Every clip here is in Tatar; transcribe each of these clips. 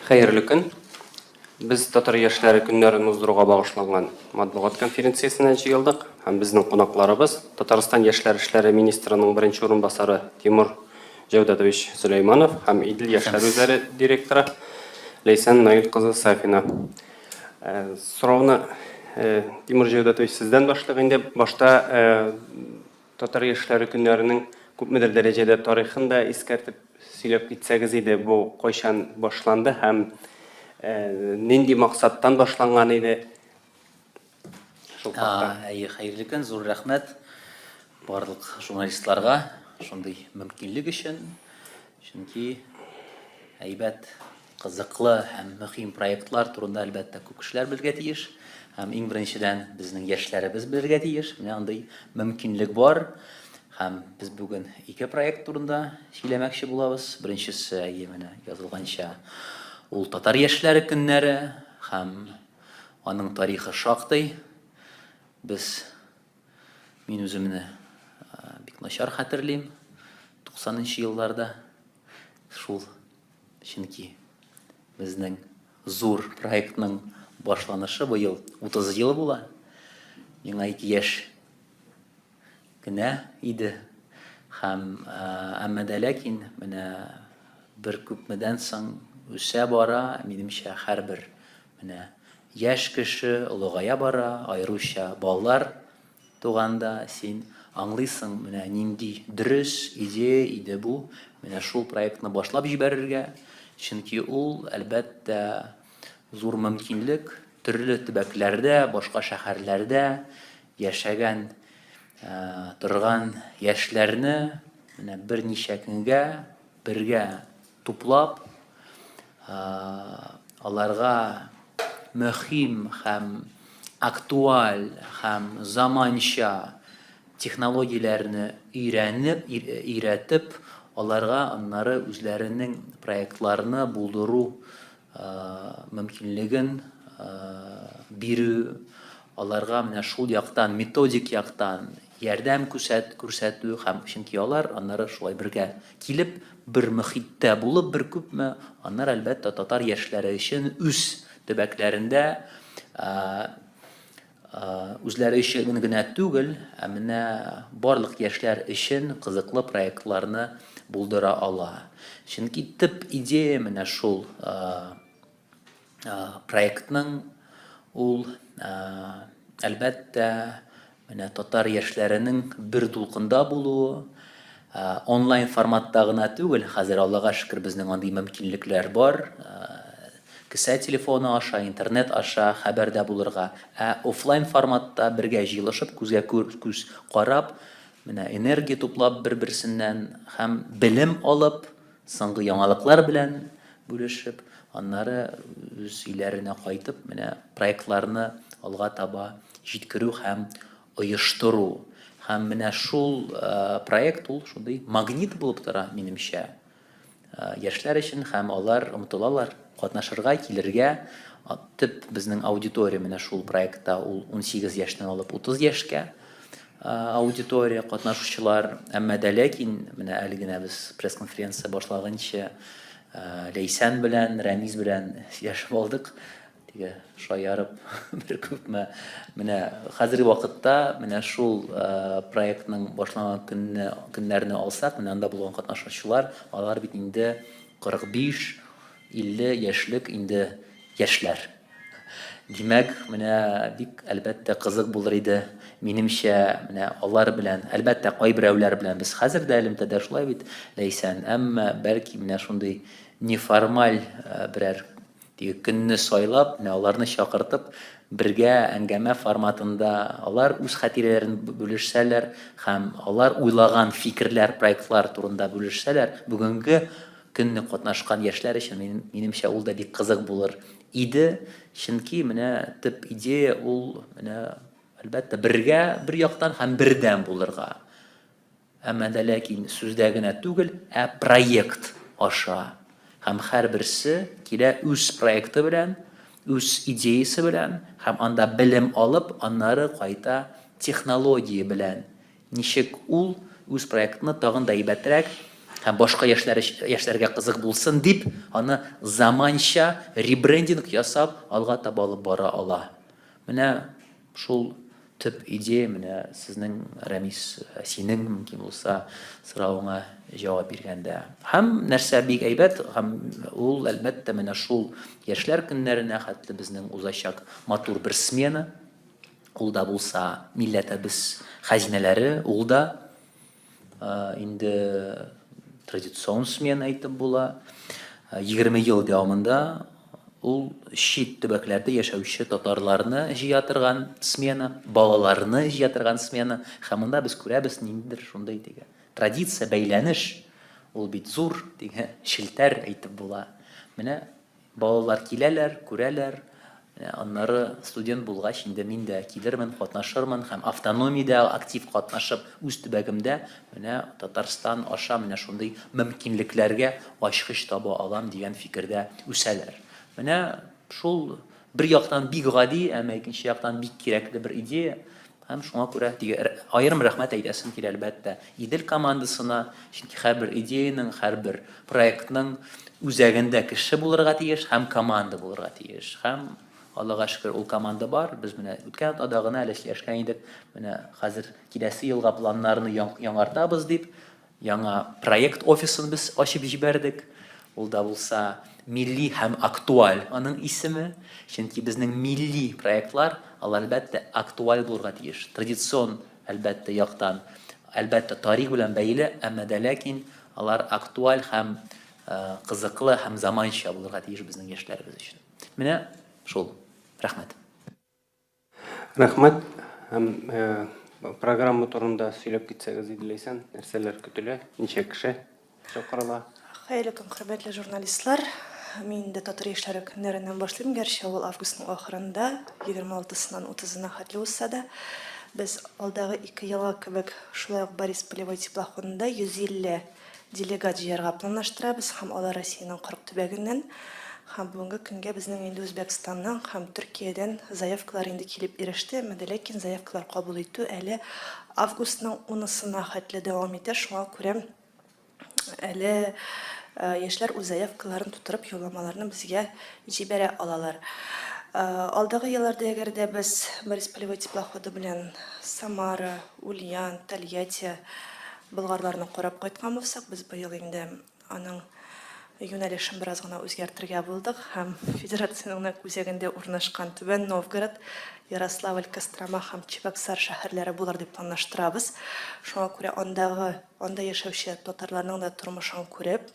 Хәерле көн. Без Татар яшьләре көннәрен уздыруга багышланган матбугат конференциясенә җыелдык һәм безнең кунакларыбыз Татарстан яшьләр эшләре министрының беренче урынбасары Тимур Җәүдәтович Сөләйманов һәм Идел яшьләр үзәре директоры Ләйсән Наил кызы Сафина. Сорауны Тимур Җәүдәтович сездән башлыйк инде. Башта Татар яшьләре көннәренең күпмедер дәрәҗәдә тарихын да искәртеп сөйләп китсәгез иде, бу кайчан башланды һәм нинди максаттан башланган иде? Шул хакта. Әйе, хәерле көн, зур рәхмәт барлык журналистларга шундый мөмкинлек өчен. Чөнки әйбәт, кызыклы һәм мөһим проектлар турында, әлбәттә, күп кешеләр белергә тиеш. Һәм иң беренчедән безнең яшьләребез белергә тиеш. Менә андый мөмкинлек бар. Һәм без бүген ике проект турында сөйләмәкче булабыз. Беренчесе, әйе, менә язылганча, ул Татар яшьләре көннәре һәм аның тарихы шактый. Без Мин үземне бик начар хәтерлим. 90 нчы елларда шул, чөнки безнең зур проектның башланышы быел 30 ел була. Миңа 2 яшь кенә иде. Һәм әмма дә ләкин менә бер күпмедән соң үсә бара, минемчә, һәрбер Менә яшь кеше олыгая бара, аеруча балалар туганда син аңлыйсың, менә нинди дөрес идея иде бу, менә шул проектны башлап җибәрергә, чөнки ул, әлбәттә, зур мөмкинлек, төрле төбәкләрдә, башка шәһәрләрдә яшәгән, торган яшьләрне менә берничә көнгә бергә туплап, аларга мөһим һәм актуаль һәм заманча технологияләрне өйрәнеп, өйрәтеп, аларга аннары үзләренең проектларны булдыру мөмкинлеген бирү, аларга менә шул яктан, методик яктан ярдәм күрсәтү һәм чөнки алар аннары шулай бергә килеп, бер мөхиттә булып бер күпме, аннары, әлбәттә, татар яшьләре өчен үз төбәкләрендә үзләре өчен генә түгел, ә менә барлык яшьләр өчен кызыклы проектларны булдыра ала. Чөнки төп идея менә шул проектның ул, әлбәттә, менә татар яшьләренең бер дулкында булуы, онлайн форматта гына түгел, хәзер, Аллага шөкер, безнең андый мөмкинлекләр бар, кесә телефоны аша, интернет аша хәбәрдә булырга, ә офлайн форматта бергә җыелышып, күзгә күз карап, менә энергия туплап бер-берсеннән һәм белем алып, соңгы яңалыклар белән бүлешеп, аннары үз өйләренә кайтып, менә проектларны алга таба җиткерү һәм оештыру. Һәм менә шул проект ул шундый магнит булып тора, минемчә. Яшьләр өчен һәм алар омтылалар катнашырга, килергә. Төп безнең аудитория менә шул проектта ул 18 яшьтән алып 30 яшькә аудитория катнашучылар. Әмма дә ләкин менә әле генә без пресс-конференция башлаганчы Ләйсән белән, Рәмиз белән сөйләшеп алдык. Теге шаярып бер күпме. Менә хәзерге вакытта менә шул проектның башланган көнне, көннәрне алсак, менә анда булган катнашучылар, алар бит инде 45, 50 яшьлек инде яшьләр. Димәк, менә бик әлбәттә кызык булыр иде. Минемчә, менә алар белән, әлбәттә, кайберәүләр белән без хәзер дә элемтәдә шулай бит, Ләйсән. Әмма бәлки менә шундый неформаль берәр Теге көнне сайлап, менә аларны чакыртып, бергә әңгәмә форматында алар үз хатирәләрен бүлешсәләр һәм алар уйлаган фикерләр, проектлар турында бүлешсәләр, бүгенге көнне катнашкан яшьләр өчен, минемчә, ул да бик кызык булыр иде. Чөнки менә төп идея ул, менә, әлбәттә, бергә бер яктан һәм бердәм булырга. Әмма дә ләкин сүздә генә түгел, ә проект аша. Һәм һәрберсе килә үз проекты белән, үз идеясе белән һәм анда белем алып, аннары кайта технология белән. Ничек ул үз проектны тагын да әйбәтрәк Һәм башка яшьләр яшьләргә кызык булсын дип, аны заманча ребрендинг ясап, алга таба алып бара ала. Менә шул төп идея, менә сезнең, Рәмис, синең, мөмкин булса, соравыңа җавап биргәндә. Һәм нәрсә бик әйбәт, һәм ул, әлбәттә, менә шул яшьләр көннәренә хәтле безнең узачак матур бер смена. Ул да булса милләтебез хәзинәләре, ул да Инде традицион смена әйтеп була. 20 ел дәвамында ул чит төбәкләрдә яшәүче татарларны җыя торган смена, балаларны җыя торган смена. Һәм монда без күрәбез ниндидер шундый теге традиция, бәйләнеш, ул бит зур теге челтәр әйтеп була. Менә Балалар киләләр, күрәләр. Менә аннары студент булгач, инде мин дә килермен, катнашырмын һәм автономиядә актив катнашып, үз төбәгемдә менә Татарстан аша менә шундый мөмкинлекләргә ачкыч таба алам дигән фикердә үсәләр. Менә шул бер яктан бик гади, әмма икенче яктан бик кирәкле бер идея. Һәм шуңа күрә теге аерым рәхмәт әйтәсем килә, әлбәттә, Идел командасына, чөнки һәрбер идеянең, һәрбер проектның үзәгендә кеше булырга тиеш һәм команда булырга тиеш. Һәм Аллага шөкер, ул команда бар. Без менә үткән атнада гына әле сөйләшкән идек. Менә хәзер киләсе елга планнарны яңартабыз дип, Яңа проект офисын без ачып җибәрдек. Ул да булса милли һәм актуаль аның исеме. Чөнки безнең милли проектлар, алар, әлбәттә, актуаль булырга тиеш. Традицион, әлбәттә, яктан, әлбәттә, тарих белән бәйле, әмма дә ләкин алар актуаль һәм кызыклы һәм заманча булырга тиеш безнең яшьләребез өчен. Менә шул. Рәхмәт. Рәхмәт. Һәм программа турында сөйләп китсәгез иде, Ләйсән, нәрсәләр көтелә, ничә кеше чакырыла? Хәерле көн, хөрмәтле журналистлар. Мин инде Татар яшьләре көннәреннән башлыйм, гәрчә ул августның ахырында, 26-сыннан 30-ына хәтле узса да. Без алдагы ике елгы кебек шулай ук Борис Полевой теплоходында 150 Делегат җыярга планлаштырабыз һәм алар Россиянең 40 төбәгеннән һәм бүгенге көнгә безнең инде Үзбәкстаннан һәм Төркиядән заявкалар инде килеп иреште, әмма дә ләкин заявкалар кабул итү әле августның унысына хәтле дәвам итә, шуңа күрә әле яшьләр үз заявкаларын тутырып юлламаларны безгә җибәрә алалар. Алдагы елларда әгәр дә без Борис Полевой теплоходы белән Самара, Ульян, Тольятти, Болгарларны карап кайткан булсак, без быел инде аның юнәлешен бераз гына үзгәртергә булдык һәм федерациянең нәкъ үзәгендә урнашкан Түбән Новгород, Ярославль, Кострома һәм Чебоксар шәһәрләре булыр дип планлаштырабыз. Шуңа күрә андагы, анда яшәүче татарларның да тормышын күреп,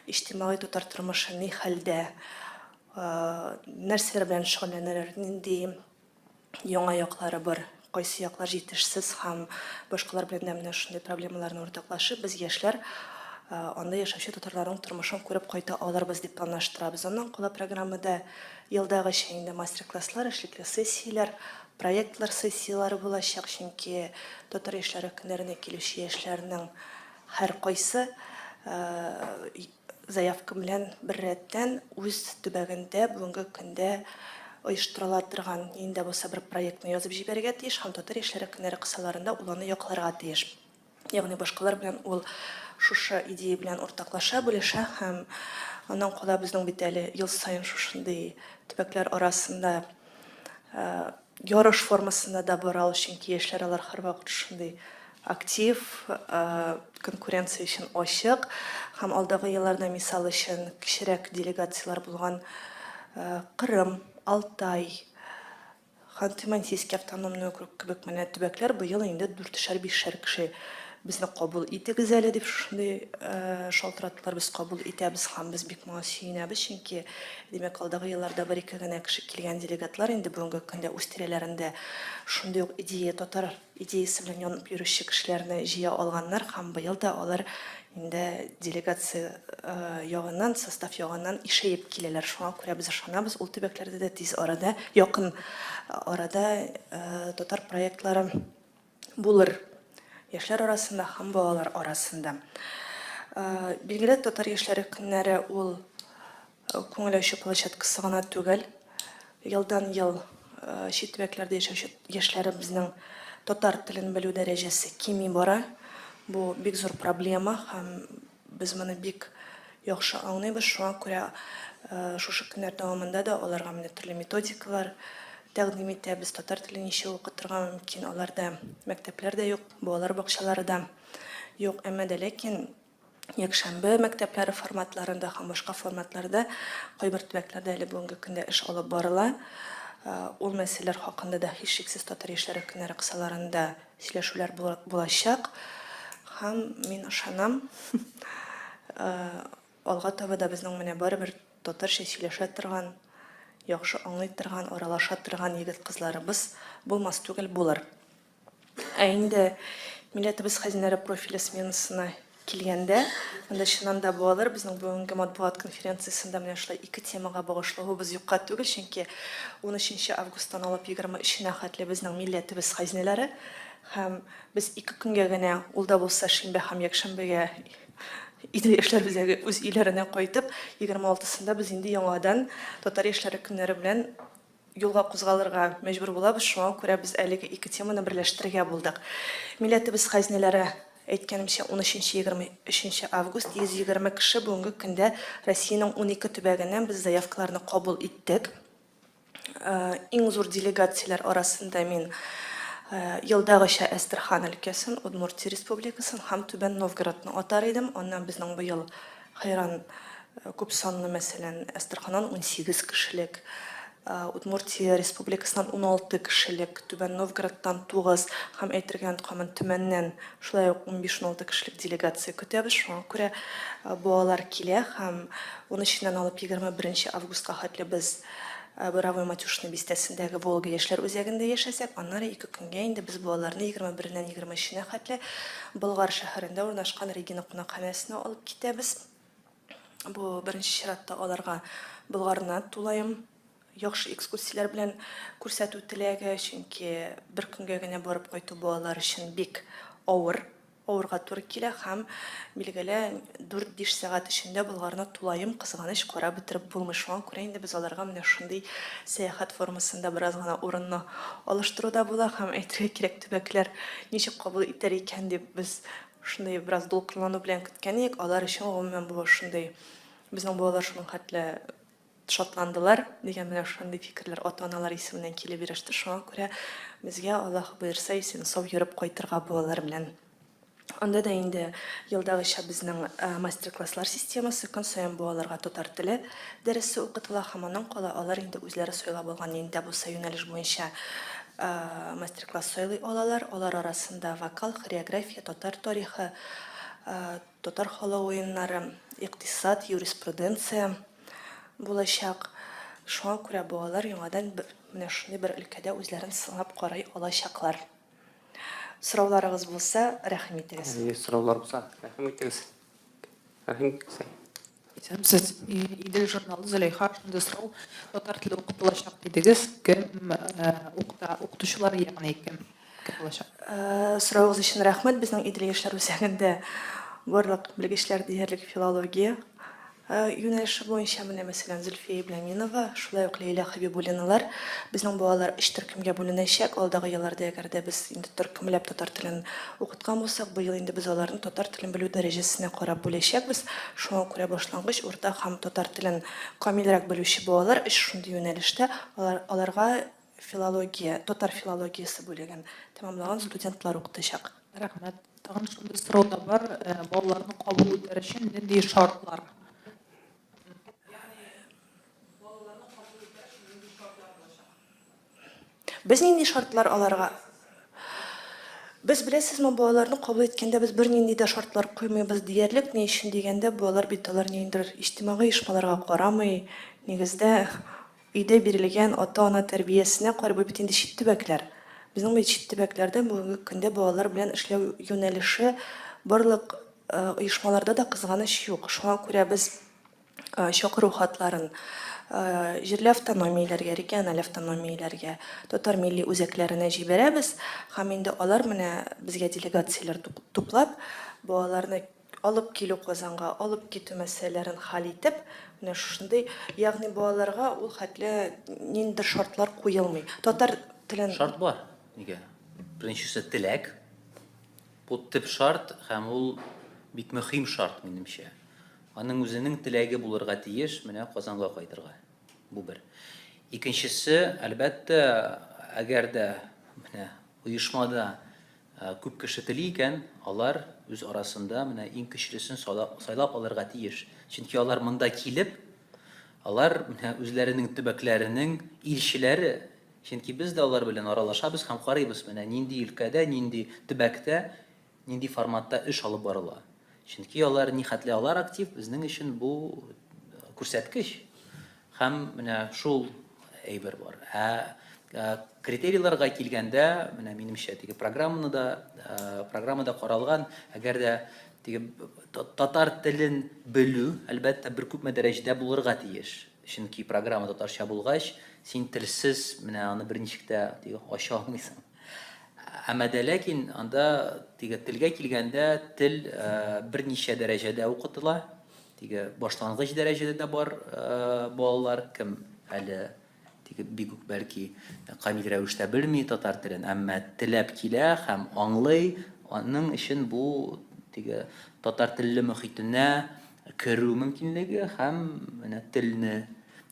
иҗтимагый татар тормышы ни хәлдә, нәрсәләр белән шөгыльләнәләр, нинди яңа яклары бар, кайсы яклар җитешсез һәм башкалар белән дә менә шундый проблемаларны уртаклашып, без яшьләр анда яшәүче татарларның тормышын күреп кайта алырбыз дип планлаштырабыз. Аннан кала программада елдагыча инде мастер-класслар, эшлекле сессияләр, проектлар сессияләре булачак, чөнки татар яшьләре көннәренә килүче яшьләрнең һәркайсы Заявка белән беррәттән үз төбәгендә бүгенге көндә оештырыла торган нинди дә булса бер проектны язып җибәрергә тиеш һәм Татар яшьләре көннәре кысаларында ул аны якларга тиеш. Ягъни башкалар белән ул шушы идея белән уртаклаша, бүлешә һәм аннан кала безнең бит әле ел саен шушындый төбәкләр арасында ярыш формасында да бара ул, чөнки яшьләр алар һәрвакыт шундый актив, конкуренция өчен ачык. Һәм алдагы елларда, мисал өчен, кечерәк делегацияләр булган Кырым, Алтай, Ханты-Мансийский автономный округ кебек менә төбәкләр быел инде дүртешәр-бишәр кеше безне кабул итегез әле дип шушындый шалтыраттылар, без кабул итәбез һәм без бик моңа сөенәбез, чөнки Димәк, алдагы елларда бер-ике генә кеше килгән делегатлар инде бүгенге көндә үз тирәләрендә шундый ук идея, татар идеясе белән янып йөрүче кешеләрне җыя алганнар һәм быел да алар инде делегация ягыннан, состав ягыннан ишәеп киләләр. Шуңа күрә без ышанабыз, ул төбәкләрдә дә тиз арада, якын арада татар проектлары булыр яшьләр арасында һәм балалар арасында. Билгеле, татар яшьләре көннәре ул күңел ачу площадкасы гына түгел. Елдан-ел чит төбәкләрдә яшәүче яшьләребезнең татар телен белү дәрәҗәсе кими бара. Бу бик зур проблема һәм Без моны бик яхшы аңлыйбыз, шуңа күрә шушы көннәр дәвамында да аларга менә төрле методикалар тәкъдим итәбез, татар телен ничек укытырга мөмкин, аларда мәктәпләр дә юк, балалар бакчалары да юк, әмма дә ләкин якшәмбе мәктәпләре форматларында һәм башка форматларда кайбер төбәкләрдә әле бүгенге көндә эш алып барыла. Ул мәсьәләләр хакында да һичшиксез татар яшьләре көннәре кысаларында сөйләшүләр булачак. Һәм мин ышанам, алга таба да безнең менә барыбер татарча сөйләшә торган, яхшы аңлый торган, аралаша торган егет-кызларыбыз булмас түгел, булыр. Ә инде Милләтебез хәзинәләре профиле сменасына килгәндә, монда чыннан да балалар безнең бүгенге матбугат конференциясендә менә шулай ике темага багышлавыбыз юкка түгел, чөнки 13 августтан алып 23-нә хәтле безнең Милләтебез хәзинәләре һәм без ике көнгә генә, ул да булса шимбә һәм якшәмбегә Идел яшьләр үзәге үз өйләренә кайтып, 26-сында без инде яңадан Татар яшьләре көннәре белән юлга кузгалырга мәҗбүр булабыз, шуңа күрә без әлеге ике теманы берләштерергә булдык. Милләтебез хәзинәләре, әйткәнемчә, унөченче-егерме өченче август, 120 кеше бүгенге көндә Россиянең 12 төбәгеннән без заявкаларны кабул иттек. Иң зур делегацияләр арасында мин елдагыча Әстерхан өлкәсен, Удмуртия Республикасын һәм Түбән Новгородны атар идем. Аннан безнең быел Хәйран күп санлы, мәсәлән, Әстерханнан 18 кешелек, Удмуртия Республикасыннан 16 кешелек, Түбән Новгородтан 9 һәм әйтергә онытканмын, Төмәннән шулай ук 15-16 кешелек делегация көтәбез. Шуңа күрә балалар килә һәм 13-ннән алып 21 августка хәтле без Боровой Матюшино бистәсендәге Волга яшьләр үзәгендә яшәсәк, аннары ике көнгә инде без балаларны 21-ннән 23-нә хәтле Болгар шәһәрендә урнашкан Регина кунакханәсенә алып китәбез. Бу беренче чиратта аларга Болгарны тулаем яхшы экскурсияләр белән күрсәтү теләге, чөнки бер көнгә генә барып кайту балалар өчен бик авыр. Авырга туры килә һәм, билгеле, дүрт-биш сәгать эчендә Болгарны тулаем, кызганыч, карап бетереп булмый. Шуңа күрә инде без аларга менә шундый сәяхәт формасында бераз гына урынны алыштыру да була һәм, әйтергә кирәк, төбәкләр ничек кабул итәр икән дип без шундый бераз дулкынлану белән көткән идек. Алар өчен, гомумән, бу шундый, безнең балалар шуның хәтле шатландылар дигән менә шундый фикерләр ата-аналар исеменнән килеп иреште. Шуңа күрә безгә, Аллаһ боерса, исән-сау йөреп кайтырга балалар белән. Анда да инде елдагыча безнең мастер-класслар системасы, көн саен балаларга татар теле дәресе укытыла һәм аннан кала алар инде үзләре сайлап алган нинди дә булса юнәлеш буенча мастер-класс сайлый алалар. Алар арасында вокал, хореография, татар тарихы, Татар халык уеннары, икътисад, юриспруденция булачак. Шуңа күрә балалар яңадан менә шундый бер өлкәдә үзләрен сынап карый алачаклар. Сорауларыгыз булса, рәхим итегез. Әйе, сораулар булса, рәхим итегез. Рәхим итегез. Исәнмесез. Идел журналы Зөләйха, шундый сорау. Татар теле укытылачак дидегез. Кем укыта? Укытучылар ягъни кем? Кем булачак? Соравыгыз өчен рәхмәт. Безнең Идел яшьләр үзәгендә барлык белгечләр диярлек филология юнәлеше буенча. Менә, мәсәлән, Зөлфия Ибләминова, шулай ук Ләйлә Хәбибуллиналар. Безнең балалар өч төркемгә бүленәчәк. Алдагы елларда, әгәр дә без инде төркемләп татар телен укыткан булсак, быел инде без аларны татар телен белү дәрәҗәсенә карап бүләчәкбез. Шуңа күрә башлангыч, урта һәм татар телен камилрәк белүче балалар өч шундый юнәлештә, алар, аларга филология, татар филологиясе бүлеген тәмамлаган студентлар укытачак. Рәхмәт. Тагын шундый сорау да бар, балаларны кабул итәр өчен нинди шартлар? Ягъни балаларны кабул итәр өчен нинди шартлар булачак? Без нинди шартлар аларга? Без, беләсезме, балаларны кабул иткәндә без бернинди дә шартлар куймыйбыз диярлек. Ни өчен дигәндә, балалар бит алар ниндидер иҗтимагый оешмаларга карамый, нигездә Өйдә бирелгән ата-ана тәрбиясенә карый, бу бит инде чит төбәкләр. Безнең бит чит төбәкләрдә бүгенге көндә балалар белән эшләү юнәлеше барлык оешмаларда да кызганыч юк. Шуңа күрә без чакыру хатларын җирле автономияләргә, региональ автономияләргә, татар милли үзәкләренә җибәрәбез һәм инде алар менә безгә делегацияләр туплап, балаларны Алып килү Казанга, алып китү мәсьәләләрен хәл итеп, менә шушындый, ягъни балаларга ул хәтле ниндидер шартлар куелмый. Татар телен. Шарт бар. Нигә? Беренчесе теләк. Бу төп шарт һәм ул бик мөһим шарт, минемчә. Аның үзенең теләге булырга тиеш менә Казанга кайтырга. Бу бер. Икенчесе, әлбәттә, әгәр дә менә оешмада күп кеше тели икән, алар үз арасында менә иң көчлесен сайлап алырга тиеш. Чөнки алар монда килеп, алар менә үзләренең төбәкләренең илчеләре. Чөнки без дә алар белән аралашабыз һәм карыйбыз, менә нинди өлкәдә, нинди төбәктә, нинди форматта эш алып барыла. Чөнки алар нихәтле алар актив, безнең өчен бу күрсәткеч. Һәм менә шул әйбер бар. Ә критерийларга килгәндә, менә минемчә, теге программаны да, программада каралган, әгәр дә теге татар телен белү, әлбәттә, бер күпме дәрәҗәдә булырга тиеш. Чөнки программа татарча булгач, син телсез менә аны берничек тә теге ача алмыйсың. Әмма дә ләкин анда теге телгә килгәндә тел берничә дәрәҗәдә укытыла. Теге башлангыч дәрәҗәдә дә бар балалар, кем әле теге бик үк бәлки камил рәвештә белми татар телен, әмма теләп килә һәм аңлый, аның өчен бу теге татар телле мохитенә керү мөмкинлеге һәм менә телне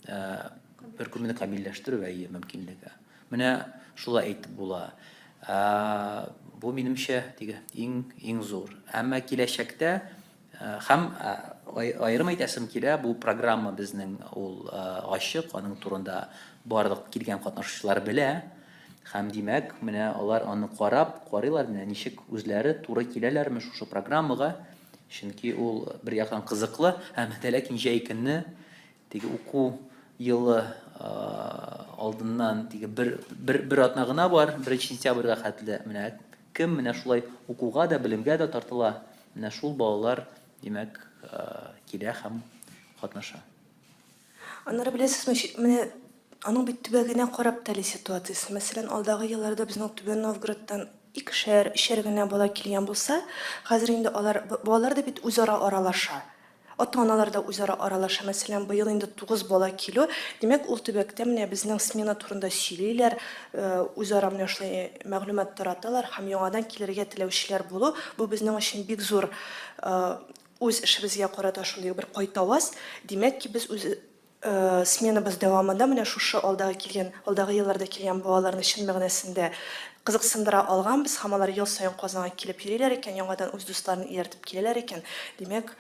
бер күпме камилләштерү әйе мөмкинлеге. Менә шулай әйтеп була. Бу минемчә теге иң иң зур. Әмма киләчәктә Һәм аерым әйтәсем килә, бу программа безнең ул ачык, аның турында барлык килгән катнашучылар белә. Һәм димәк, менә алар аны карап, карыйлар, менә ничек үзләре туры киләләрме шушы программага. Чөнки ул бер яктан кызыклы, әмма дә ләкин җәй көне теге уку елы алдыннан теге бер, бер, бер атна гына бар, 1 сентябрьгә хәтле. Менә кем менә шулай укуга да, белемгә дә тартыла, Менә шул балалар, димәк, килә һәм катнаша. Аннары беләсезме, менә аның бит төбәгенә карап та әле ситуациясе. Мәсәлән, алдагы елларда безнең Түбән Новгородтан икешәр, өчәр генә бала килгән булса, хәзер инде алар, балалар да бит үзара аралаша. Ата-аналар да үзара аралаша. Мәсәлән, быел инде 9 бала килү, димәк, ул төбәктә менә безнең смена турында сөйлиләр, үзара менә шулай мәгълүмат тараталар һәм яңадан килергә теләүчеләр булу, бу безнең өчен бик зур үз эшебезгә карата шундый бер кайтаваз. Димәк ки, без үз сменабыз дәвамында менә шушы алдагы килгән, алдагы елларда килгән балаларны чын мәгънәсендә кызыксындыра алганбыз һәм алар ел саен Казанга килеп йөриләр икән, яңадан үз дусларын ияртеп киләләр икән, димәк,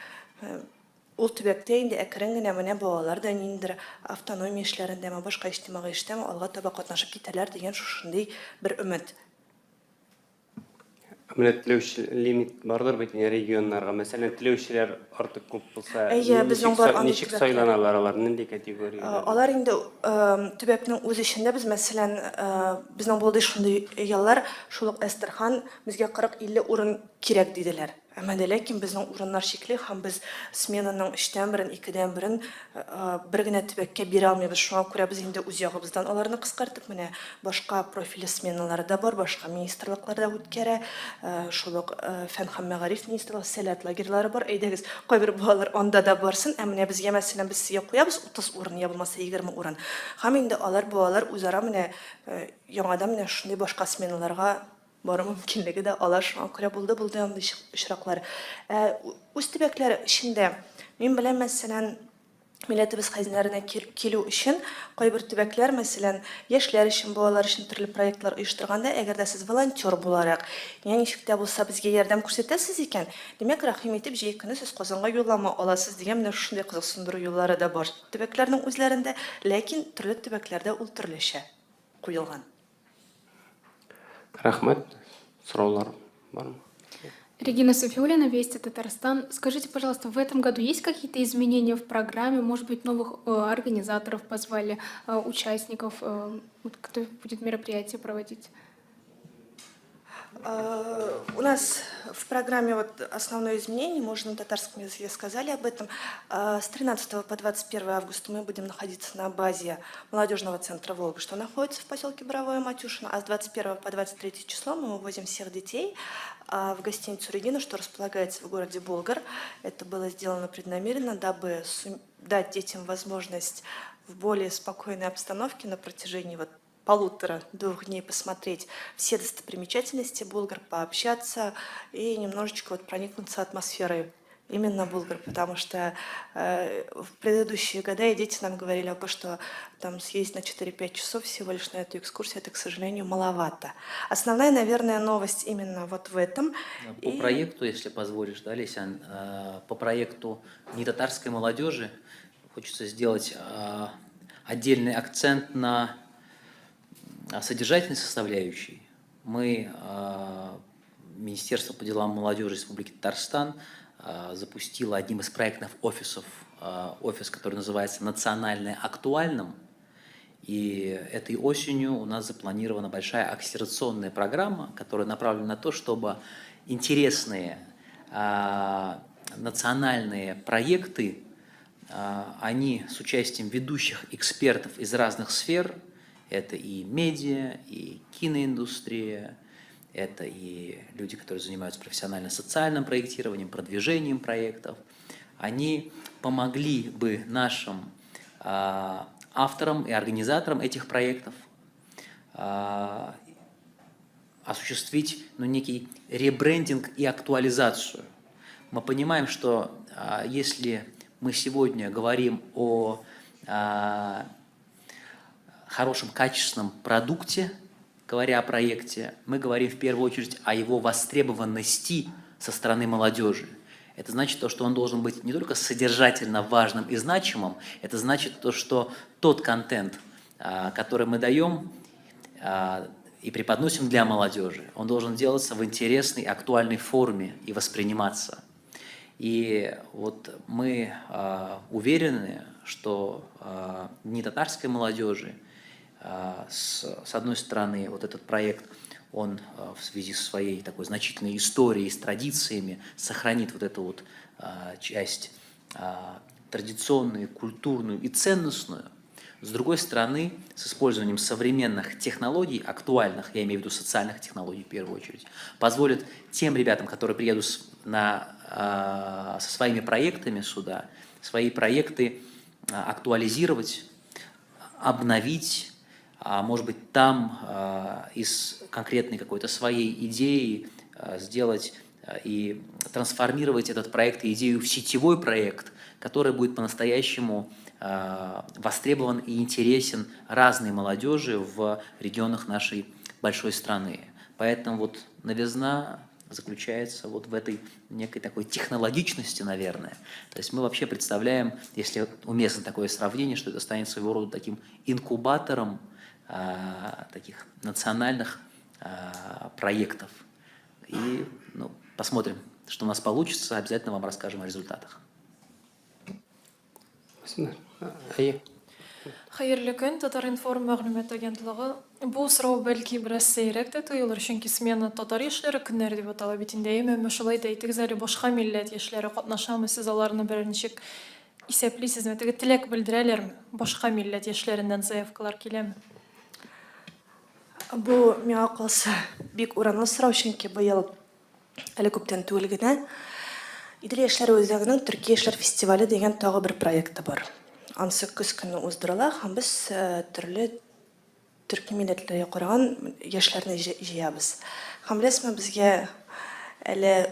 ул төбәктә инде әкрен генә менә балалар да ниндидер автономия эшләрендәме, башка иҗтимагый эштәме алга таба катнашып китәләр дигән шушындый бер өмет. Менә теләүче лимит бардыр бит инде регионнарга. Мәсәлән, теләүчеләр артык күп булса, Әйе, безнең бар андый ничек төбәкләр. сайланалар алар, нинди категорияләрдә? Алар инде төбәкнең үз эчендә без, мәсәлән, безнең булды шундый еллар, шул ук Әстерхан безгә 40-50 урын кирәк диделәр. Әмма дә ләкин безнең урыннар чикле һәм без сменаның өчтән берен, икедән берен бер генә төбәккә бирә алмыйбыз. Шуңа күрә без инде үз ягыбыздан аларны кыскартып, менә башка профильле сменалар да бар, башка министрлыклар да үткәрә. Шул ук фән һәм мәгариф министрлыгы, Сәләт лагерьлары бар. Әйдәгез, кайбер балалар анда да барсын. Ә менә безгә, мәсәлән, без сезгә куябыз 30 урын, я булмаса 20 урын. Һәм инде алар, балалар үзара менә яңадан менә шундый башка сменаларга Бару мөмкинлеге дә ала, шуңа күрә булды, булды андый очраклар. Ә үз төбәкләр эчендә мин беләм, мәсәлән, милләтебез хәзинәләренә килү өчен кайбер төбәкләр, мәсәлән, яшьләр өчен, балалар өчен төрле проектлар оештырганда, әгәр дә сез волонтер буларак, я ничек тә булса безгә ярдәм күрсәтәсез икән, димәк, рәхим итеп, җәй көне сез Казанга юллама аласыз дигән менә шушындый кызыксындыру юллары да бар төбәкләрнең үзләрендә, ләкин төрле төбәкләрдә ул төрлечә куелган. Рәхмәт. Сораулар бармы? Регина Софиулина, Вести Татарстан. Скажите, пожалуйста, в этом году есть какие-то изменения в программе? Может быть, новых организаторов позвали, участников, кто будет мероприятие проводить? У нас в программе вот основное изменение, мы уже на татарском языке сказали об этом. С 13 по 21 августа мы будем находиться на базе молодежного центра «Волга», что находится в поселке Боровое Матюшино, а с 21 по 23 число мы увозим всех детей в гостиницу «Регина», что располагается в городе Болгар. Это было сделано преднамеренно, дабы дать детям возможность в более спокойной обстановке на протяжении вот полутора-двух дней посмотреть все достопримечательности Булгар, пообщаться и немножечко вот проникнуться атмосферой именно Булгар, потому что в предыдущие годы и дети нам говорили, о том, что там съездить на 4-5 часов всего лишь на эту экскурсию, это, к сожалению, маловато. Основная, наверное, новость именно вот в этом. По проекту, если позволишь, да, Лесян, по проекту нетатарской молодежи хочется сделать отдельный акцент на содержательной составляющей. Мы, Министерство по делам молодежи Республики Татарстан, запустило одним из проектных офисов офис, который называется «Национальное актуальным». И этой осенью у нас запланирована большая акселерационная программа, которая направлена на то, чтобы интересные национальные проекты, они с участием ведущих экспертов из разных сфер, это и медиа, и киноиндустрия, это и люди, которые занимаются профессионально-социальным проектированием, продвижением проектов, они помогли бы нашим авторам и организаторам этих проектов осуществить, ну, некий ребрендинг и актуализацию. Мы понимаем, что если мы сегодня говорим о хорошем качественном продукте, говоря о проекте, мы говорим в первую очередь о его востребованности со стороны молодежи. Это значит то, что он должен быть не только содержательно важным и значимым, это значит то, что тот контент, который мы даем и преподносим для молодежи, он должен делаться в интересной, актуальной форме и восприниматься. И вот мы уверены, что Дни татарской молодежи, с одной стороны, вот этот проект, он в связи со своей такой значительной историей, с традициями, сохранит вот эту вот часть традиционную, культурную и ценностную. С другой стороны, с использованием современных технологий, актуальных, я имею в виду социальных технологий в первую очередь, позволит тем ребятам, которые приедут со своими проектами сюда, свои проекты актуализировать, обновить, а может быть там из конкретной какой-то своей идеи сделать и трансформировать этот проект и идею в сетевой проект, который будет по-настоящему востребован и интересен разной молодежи в регионах нашей большой страны. Поэтому вот новизна заключается вот в этой некой такой технологичности, наверное. То есть мы вообще представляем, если уместно такое сравнение, что это станет своего рода таким инкубатором таких национальных проектов. И, ну, посмотрим, что у нас получится, обязательно вам расскажем о результатах. Спасибо. Әйе. Хәерле көн, Татар-информ мәгълүмат агентлыгы. Бу сорау бәлки бераз сәеррәк тә тоелыр, чөнки смена татар яшьләре көннәре дип атала бит инде. Әмма шулай да әйтегез әле, башка милләт яшьләре катнашамы, сез аларны берәр ничек исәплисезме? Теге теләк белдерәләрме? Башка милләт яшьләреннән заявкалар киләме? Бу миңа калса бик урынлы сорау, чөнки быел әле күптән түгел генә Идел яшьләре үзәгенең Төрки яшьләр фестивале дигән тагы бер проекты бар. Анысы көз көне уздырыла һәм без төрле төрки милләтләргә караган яшьләрне җыябыз. Һәм беләсезме, безгә әле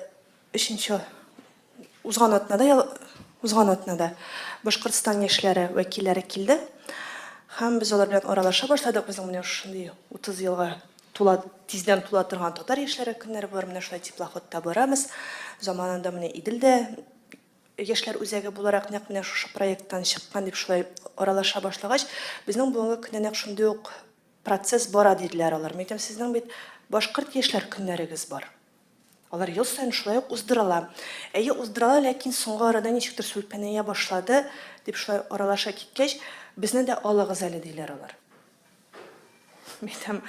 өченче узган атнада узган атнада Башкортстан яшьләре вәкилләре килде. Һәм без алар белән аралаша башладык. Безнең менә шушындый 30 елга тула тиздән тула торган татар яшьләре көннәре булыр. Менә шулай теплоходта барабыз. Заманында менә Иделдә яшьләр үзәге буларак нәкъ менә шушы проекттан чыккан дип шулай аралаша башлагач, безнең бүгенге көндә нәкъ шундый ук процесс бара диделәр алар. Мин әйтәм, сезнең бит башкорт яшьләр көннәрегез бар. Алар ел саен шулай ук уздырыла. Әйе, уздырыла, ләкин соңгы арада ничектер сүлпәнәя башлады, дип шулай аралаша киткәч, безне дә алыгыз әле, диләр алар. Мин әйтәм,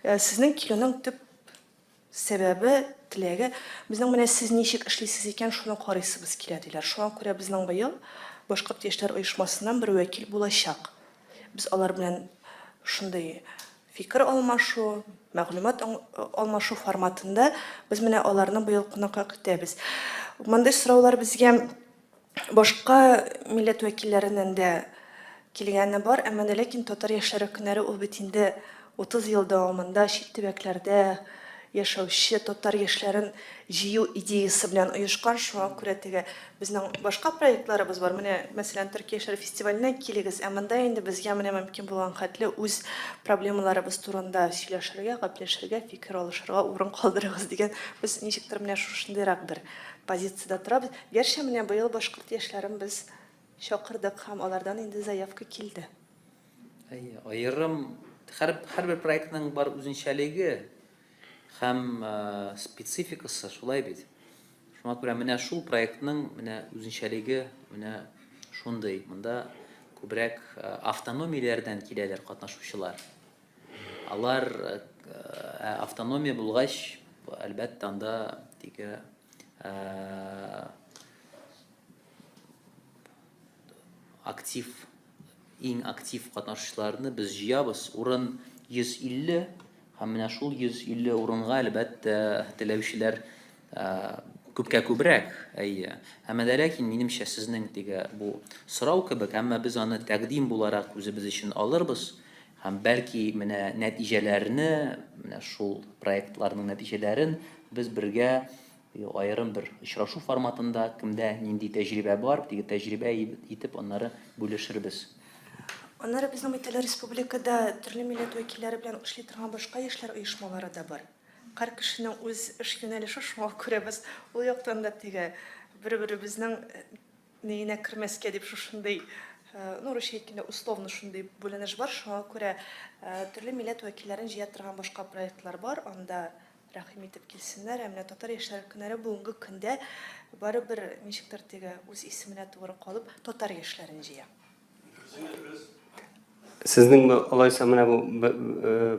сезнең килүнең төп сәбәбе, теләге, безнең менә сез ничек эшлисез икән, шуны карыйсыбыз килә, диләр. Шуңа күрә безнең быел Башкорт яшьләр оешмасыннан бер вәкил булачак. Без алар белән шундый фикер алмашу, мәгълүмат алмашу форматында без менә аларны быел кунакка көтәбез. Мондый сораулар безгә башка милләт вәкилләреннән дә килгәне бар, әмма дә ләкин татар яшьләре көннәре ул бит инде 30 ел дәвамында чит төбәкләрдә яшәүче татар яшьләрен җыю идеясе белән оешкан. Шуңа күрә теге безнең башка проектларыбыз бар. Менә, мәсәлән, Төркия яшьләре фестиваленә килегез, ә монда инде безгә менә мөмкин булган хәтле үз проблемаларыбыз турында сөйләшергә, гәпләшергә, фикер алышырга урын калдырыгыз дигән. Без ничектер менә шушындыйрак бер позициядә торабыз. Гәрчә менә быел башкорт яшьләрен без чакырдык һәм алардан инде заявка килде. Әйе, аерым һәр һәрбер проектның бар үзенчәлеге һәм спецификасы, шулай бит. Шуңа күрә менә шул проектның менә үзенчәлеге менә шундый. Монда күбрәк автономияләрдән киләләр катнашучылар. Алар автономия булгач, әлбәттә, анда теге актив Иң актив катнашучыларны без җыябыз. Урын 150 һәм менә шул 150 урынга, әлбәттә, теләүчеләр күпкә күбрәк, әйе. Әмма дә ләкин, минемчә, сезнең теге бу сорау кебек, әмма без аны тәкъдим буларак үзебез өчен алырбыз һәм бәлки менә нәтиҗәләрне, менә шул проектларның нәтиҗәләрен без бергә Аерым бер очрашу форматында кемдә нинди тәҗрибә бар, теге тәҗрибә итеп аннары бүлешербез. Аннары безнең бит әле республикада төрле милләт вәкилләре белән эшли торган башка яшьләр оешмалары да бар. Һәр кешенең үз эш юнәлеше, шуңа күрә без ул яктан да теге бер-беребезнең ниенә кермәскә дип шушындый, ну, русча әйткәндә, условно шундый бүленеш бар. Шуңа күрә төрле милләт вәкилләрен җыя торган башка проектлар бар, анда Рәхим итеп килсеннәр, ә менә татар яшьләре көннәре бүгенге көндә барыбер ничектер теге үз исеменә тугры калып, татар яшьләрен җыя. Сезнең алайса менә бу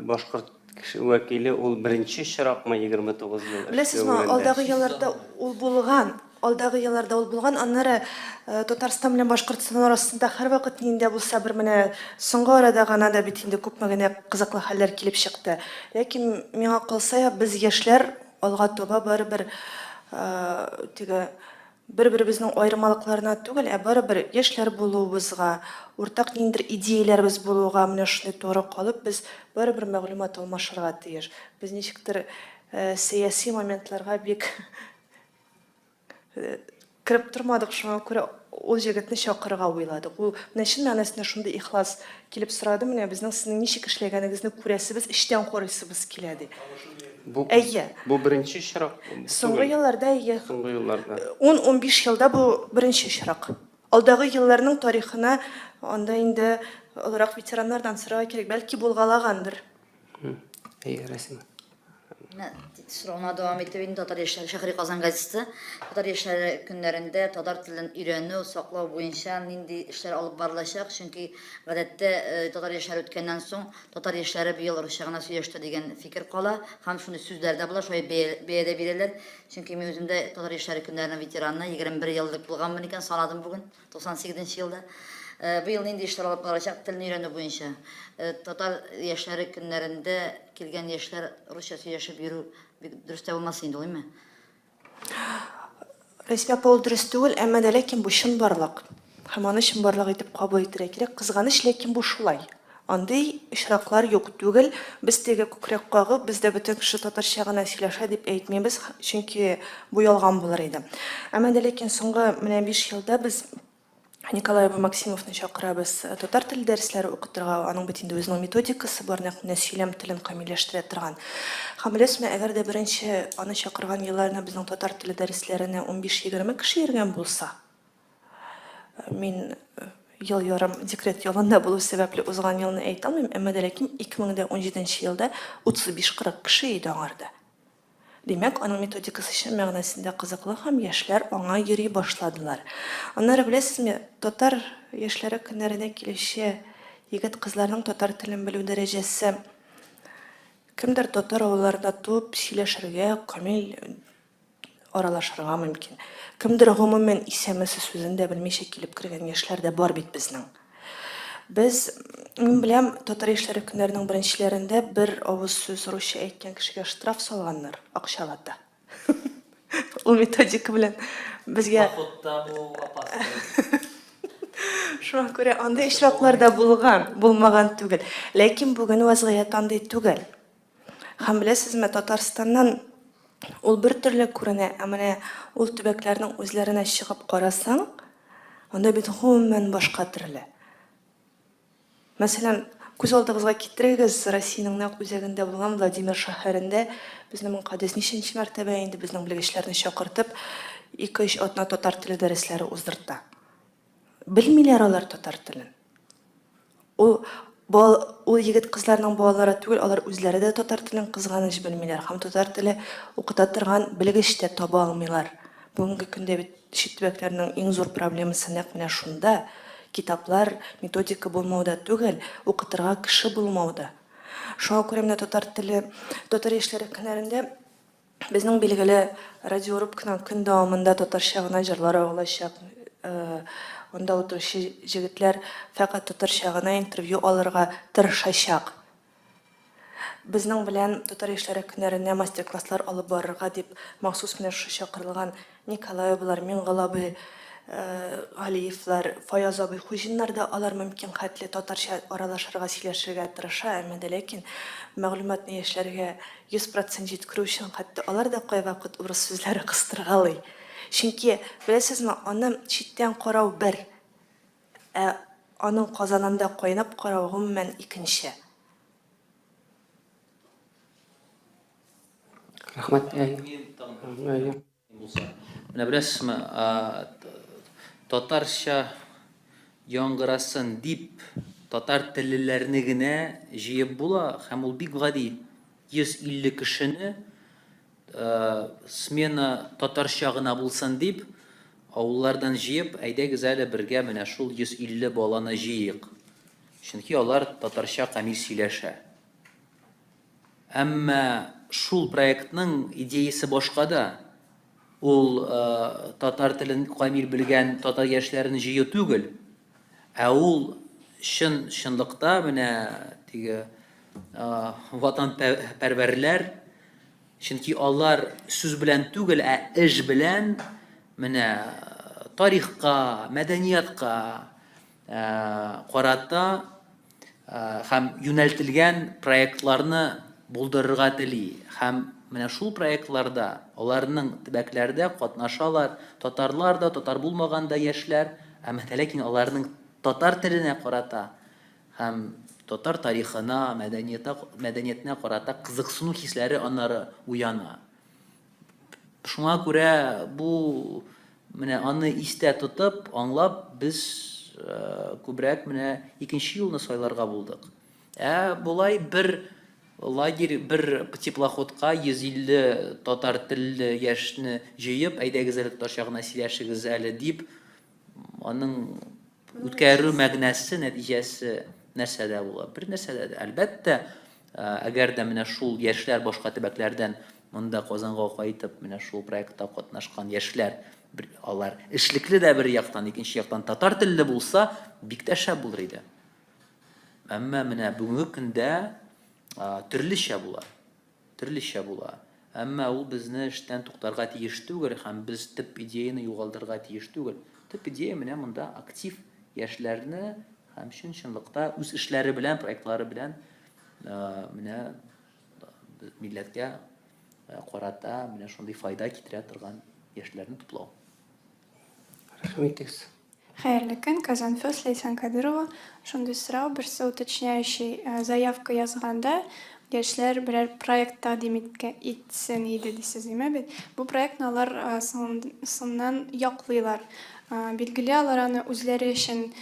башкорт кеше вәкиле ул беренче очракмы 29 ел? Беләсезме, алдагы елларда ул булган. Алдагы елларда ул булган, аннары Татарстан белән Башкортстан арасында һәрвакыт нинди дә булса бер менә соңгы арада гына да бит инде күпме генә кызыклы хәлләр килеп чыкты. Ләкин миңа калса, без яшьләр алга таба барыбер теге бер-беребезнең аермалыкларына түгел, ә барыбер яшьләр булуыбызга, уртак ниндидер идеяләребез булуга менә шундый тугры калып, без барыбер мәгълүмат алмашырга тиеш. Без ничектер сәяси моментларга бик Кереп тормадык, шуңа күрә ул җегетне чакырырга уйладык. Ул менә чын мәгънәсендә шундый ихлас килеп сорады, менә безнең сезнең ничек эшләгәнегезне күрәсебез, эчтән карыйсыбыз килә, ди. Бу, Әйе. Бу беренче очрак Соңгы елларда, әйе. Соңгы елларда. 10-15 елда бу беренче очрак. Алдагы елларның тарихына анда инде олырак ветераннардан сорарга кирәк, бәлки булгалагандыр. Әйе, Рәсимә. Менә сорауны дәвам итеп инде Татар яшьләре Шәһри Казан газетасы Татар яшьләре көннәрендә татар телен өйрәнү, саклау буенча нинди эшләр алып барылачак? Чөнки гадәттә э, татар яшьләре үткәннән соң татар яшьләре быел русча гына сөйләште дигән фикер кала һәм шундый сүзләр дә була, шулай бәя, бәя дә бирәләр. Чөнки мин үзем дә татар яшьләре көннәренең ветераны, 21 еллык булганмын икән, санадым бүген. 98 нче елда. Быел нинди эшләр алып барачак телне өйрәнү буенча? Татар яшьләре көннәрендә килгән яшьләр русча сөйләшеп йөрү бик дөрес тә булмас инде, улыймы? Рәсмә апа, ул дөрес түгел, әмма дә ләкин бу чынбарлык. Һәм аны чынбарлык итеп кабул итәргә кирәк. Кызганыч, ләкин бу шулай. Андый очраклар юк түгел. Без теге күкрәк кагып, бездә бөтен кеше татарча гына сөйләшә дип әйтмибез, чөнки бу ялган булыр иде. Әмма дә ләкин соңгы менә 5 елда без Николай абый Максимовны чакырабыз татар теле дәресләре укытырга. Аның бит инде үзенең методикасы бар, нәкъ менә сөйләм телен камилләштерә торган. Һәм беләсезме, әгәр дә беренче аны чакырган елларны безнең татар теле дәресләренә 15-20 кеше йөргән булса, Мин ел ярым декрет ялында булу сәбәпле узган елны әйтә алмыйм, әмма дә ләкин 2017 елда 35-40 кеше иде аңарда. Димәк, аның методикасы чын мәгънәсендә кызыклы һәм яшьләр аңа йөри башладылар. Аннары беләсезме, татар яшьләре көннәренә килүче егет-кызларның татар телен белү дәрәҗәсе кемдер татар авылларында туып, сөйләшергә камил аралашырга мөмкин. Кемдер гомумән исәнмесез сүзен дә белмичә килеп кергән яшьләр дә бар бит безнең. Без, мин беләм, татар яшьләре көннәренең беренчеләрендә бер авыз сүз русча әйткән кешегә штраф салганнар, акчалата. Ул методика белән безгә Походта бу опасно. Шуңа күрә андый очраклар да булган, булмаган түгел. Ләкин бүген вазгыять андый түгел. Һәм беләсезме, Татарстаннан ул бер төрле күренә, ә менә ул төбәкләрнең үзләренә чыгып карасаң, анда бит гомумән башка төрле. Мәсәлән, күз алдыгызга китерегез, Россиянең нәкъ үзәгендә булган Владимир шәһәрендә безнең Мөкаддәс ничәнче мәртәбә инде безнең белгечләрне чакыртып, ике-өч атна татар теле дәресләре уздырта. Белмиләр алар татар телен. Ул бал, ул егет-кызларның балалары түгел, алар үзләре дә татар телен кызганыч белмиләр һәм татар теле укыта торган белгеч тә таба алмыйлар. Бүгенге көндә бит Чит төбәкләрнең иң зур проблемасы нәкъ менә шунда, китаплар, методика булмауда түгел, укытырга кеше булмауда. Шуңа күрә менә татар теле, татар яшьләре көннәрендә безнең билгеле радиорубкадан көн дәвамында татарча гына җырлар агылачак. Анда утыручы җегетләр фәкать татарча гына интервью алырга тырышачак. Безнең белән Татар яшьләре көннәренә мастер-класслар алып барырга дип махсус менә шушы чакырылган Николаевлар, Миңгол абый Галиевлар, Фаяз абый Хуҗиннар да алар мөмкин хәтле татарча аралашырга, сөйләшергә тырыша, әмма дә ләкин мәгълүматны яшьләргә 100 процент җиткерү өчен хәтта алар да кайвакыт урыс сүзләре кыстыргалый. Чөнки, беләсезме, аны читтән карау бер, Ә аның казанында кайнап карау гомумән икенче. Рәхмәт. Булса. Менә беләсезме, татарча яңгырасын дип татар теллеләрне генә җыеп була һәм ул бик гади. 150 кешене Смена татарча гына булсын дип, авыллардан җыеп, әйдәгез әле бергә менә шул 150 баланы җыйыйк. Чөнки алар татарча камил сөйләшә. Әмма шул проектның идеясе башкада. Ул татар телен камил белгән татар яшьләрен җыю түгел, ә ул чын чынлыкта менә теге ватанпәрвәрләр, чөнки алар сүз белән түгел, ә эш белән менә тарихка, мәдәниятка карата һәм юнәлтелгән проектларны булдырырга тели. Һәм менә шул проектларда аларның төбәкләрдә катнашалар татарлар да, татар булмаган да яшьләр, әмма ләкин аларның татар теленә карата Һәм татар тарихына, мәдәниятә, мәдәниятенә карата кызыксыну хисләре аннары уяна. Шуңа күрә бу менә аны истә тотып, аңлап, без күбрәк менә икенче юлны сайларга булдык. Ә болай бер лагерь, бер теплоходка 150 татар телле яшьне җыеп, әйдәгез әле татарча гына сөйләшегез әле дип, аның Үткәрү мәгънәсе, нәтиҗәсе нәрсәдә була? Бер нәрсәдә дә. Әлбәттә, әгәр дә менә шул яшьләр башка төбәкләрдән монда Казанга кайтып, менә шул проектта катнашкан яшьләр, алар эшлекле дә бер яктан, икенче яктан татар телле булса, бик тә шәп булыр иде. Әмма менә бүгенге көндә төрлечә була. Төрлечә була. Әмма ул безне эштән туктарга тиеш түгел һәм без төп идеяне югалтырга тиеш түгел. Төп идея менә монда актив яшьләрне һәм чын-чынлыкта үз эшләре белән, проектлары белән менә милләткә карата менә шундый файда китерә торган яшьләрне туплау. Рәхим итегез. Хәерле көн, Казан Фест, Ләйсән Кадырова. Шундый сорау, берсе уточняющий. Заявка язганда яшьләр берәр проект тәкъдим итсен иде дисез, димә бит. Бу проектны алар соңыннан яклыйлар. Билгеле, алар аны үзләре өчен,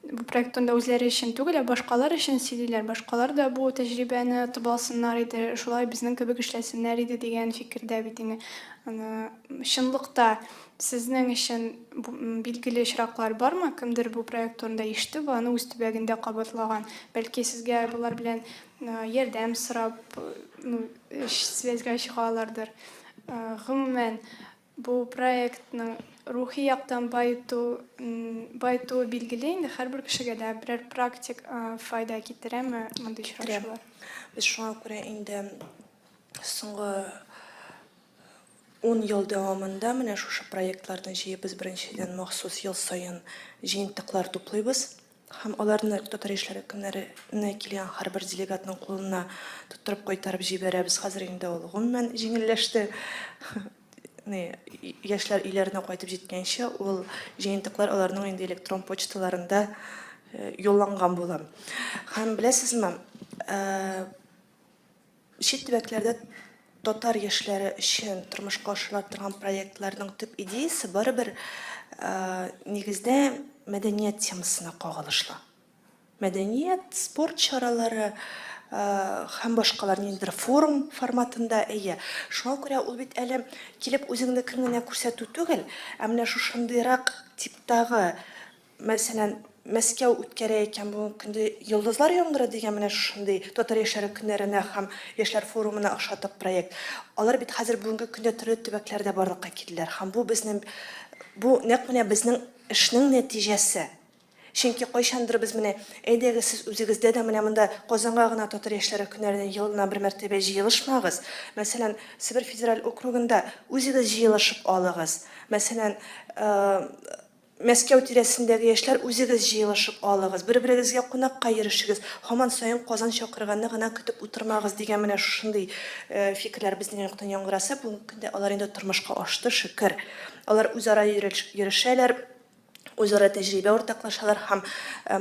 бу проект турында үзләре өчен түгел, ә башкалар өчен сөйлиләр. Башкалар да бу тәҗрибәне отып алсыннар иде, шулай безнең кебек эшләсеннәр иде дигән фикердә бит инде. Чынлыкта Сезнең өчен билгеле очраклар бармы? Кемдер бу проект турында ишетеп, аны үз төбәгендә кабатлаган. Бәлки, сезгә болар белән ярдәм сорап, ну, связьгә чыга алардыр. Гомумән, бу проектның рухи яктан баету, баетуы билгеле инде һәрбер кешегә дә, берәр практик файда китерәме мондый очрашулар? Без шуңа күрә инде соңгы Ун ел дәвамында менә шушы проектларны җыеп, без беренчедән махсус ел саен җыентыклар туплыйбыз. Һәм аларны татар яшьләре көннәренә килгән һәрбер делегатның кулына тоттырып кайтарып җибәрәбез. Хәзер инде ул гомумән җиңелләште. Ни, яшьләр өйләренә кайтып җиткәнче, ул җыентыклар аларның инде электрон почталарында юлланган була. Һәм беләсезме, Чит төбәкләрдә татар яшьләре өчен тормышка ашырыла торган проектларның төп идеясе барыбер нигездә мәдәният темасына кагылышлы. Мәдәният, спорт чаралары һәм башкалар ниндидер форум форматында, әйе. Шуңа күрә ул бит әле килеп үзеңнекен генә күрсәтү түгел, ә менә шушындыйрак типтагы Мәсәлән, Мәскәү үткәрә икән бүгенге көндә Йолдызлар яңгыры дигән менә шушындый татар яшьләре көннәренә һәм яшьләр форумына охшатып проект. Алар бит хәзер бүгенге көндә төрле төбәкләрдә барлыкка килделәр һәм бу безнең бу нәкъ менә безнең эшнең нәтиҗәсе. Чөнки кайчандыр без менә әйдәгез сез үзегездә дә менә монда Казанга гына татар яшьләре көннәренә елына бер мәртәбә җыелышмагыз. Мәсәлән, Себер федераль округында үзегез җыелышып алыгыз. Мәсәлән, Мәскәү тирәсендәге яшьләр үзегез җыелышып алыгыз, бер-берегезгә кунакка йөрешегез, һаман саен Казан чакырганны гына көтеп утырмагыз дигән менә шушындый фикерләр безнең яктан яңгыраса, бүгенге көндә алар инде тормышка ашты, шөкер. Алар үзара йөрешәләр, үзара тәҗрибә уртаклашалар һәм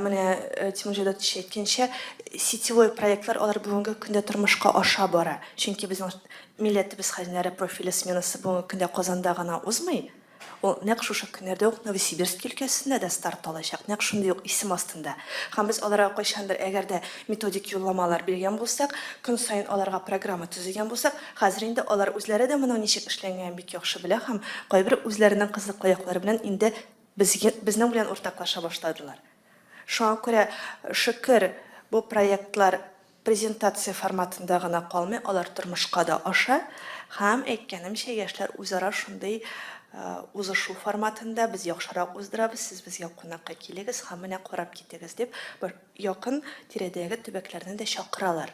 менә Тимур Җәүдәтович әйткәнчә, сетевой проектлар алар бүгенге көндә тормышка аша бара. Чөнки безнең Милләтебез хәзинәләре профильле сменасы бүгенге көндә Казанда гына узмый. Ул нәкъ шушы көннәрдә үк Новосибирски өлкәсендә дә старт алачак, нәкъ шундый ук исем астында. Һәм без аларга кайчандыр, әгәр дә методик юлламалар биргән булсак, көн саен аларга программа төзегән булсак, хәзер инде алар үзләре дә моның ничек эшләнгәнен бик яхшы белә һәм кайбер үзләренең кызыклы яклары белән инде безгә, безнең белән уртаклаша башладылар. Шуңа күрә, шөкер, бу проектлар Презентация форматында гына калмый, алар тормышка да аша һәм, әйткәнемчә, яшьләр үзара шундый узышу форматында без яхшырак уздырабыз, сез безгә кунакка килегез һәм менә карап китегез дип, якын тирәдәге төбәкләрне дә чакыралар.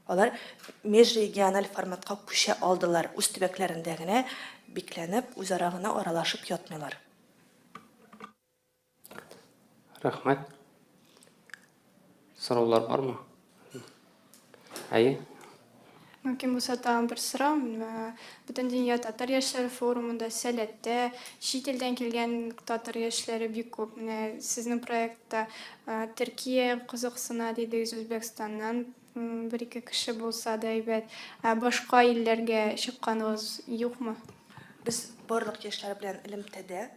Алар межрегиональ форматка күчә алдылар, үз төбәкләрендә генә бикләнеп, үзара гына аралашып ятмыйлар. Рәхмәт. Сораулар бармы? Әйе. Мөмкин булса тагын бер сорау. Бөтендөнья татар яшьләре форумында, Сәләттә чит илдән килгән татар яшьләре бик күп. Менә сезнең проектта Төркия кызыксына дидегез, Үзбәкстаннан бер-ике кеше булса да әйбәт. Ә башка илләргә чыкканыгыз юкмы? Без барлык яшьләр белән элемтәдә.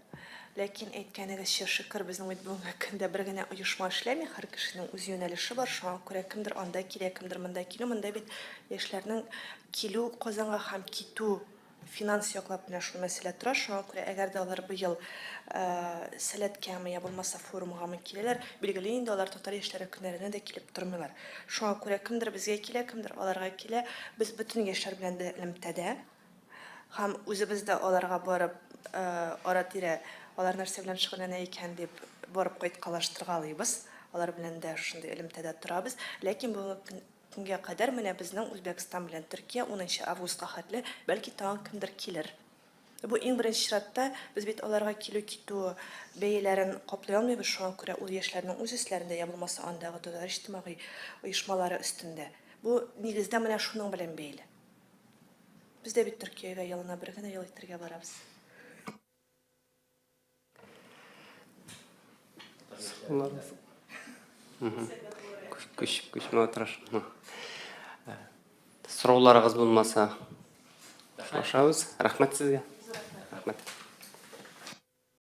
Ләкин, әйткәнегезчә, шөкер, безнең бит бүгенге көндә бер генә оешма эшләми, һәр кешенең үз юнәлеше бар, шуңа күрә кемдер анда килә, кемдер монда килү. Монда бит яшьләрнең килү Казанга һәм китү финанс яклап менә шул мәсьәлә тора. Шуңа күрә, әгәр дә алар быел Сәләткәме, я булмаса форумгамы киләләр, билгеле инде, алар татар яшьләре көннәренә дә килеп тормыйлар. Шуңа күрә кемдер безгә килә, кемдер аларга килә. Без бөтен яшьләр белән дә элемтәдә. Һәм үзебез дә аларга барып, ара-тирә алар нәрсә белән шөгыльләнә икән дип барып кайткалаштыргалыйбыз. Алар белән дә шундый элемтәдә торабыз. Ләкин бүгенге көнгә кадәр менә безнең Үзбәкстан белән Төркия унынчы августка хәтле, бәлки тагын кемдер килер. Бу иң беренче чиратта без бит аларга килү-китү бәяләрен каплый алмыйбыз, шуңа күрә ул яшьләрнең үз өсләрендә, я булмаса андагы татар иҗтимагый оешмалары өстендә. Бу нигездә менә шуның белән бәйле. Без дә бит Төркиягә елына бер генә ял итәргә барабыз. Күчеп күчмә утырыш. Сорауларыгыз булмаса, шашабыз. Рәхмәт сезгә. Рәхмәт.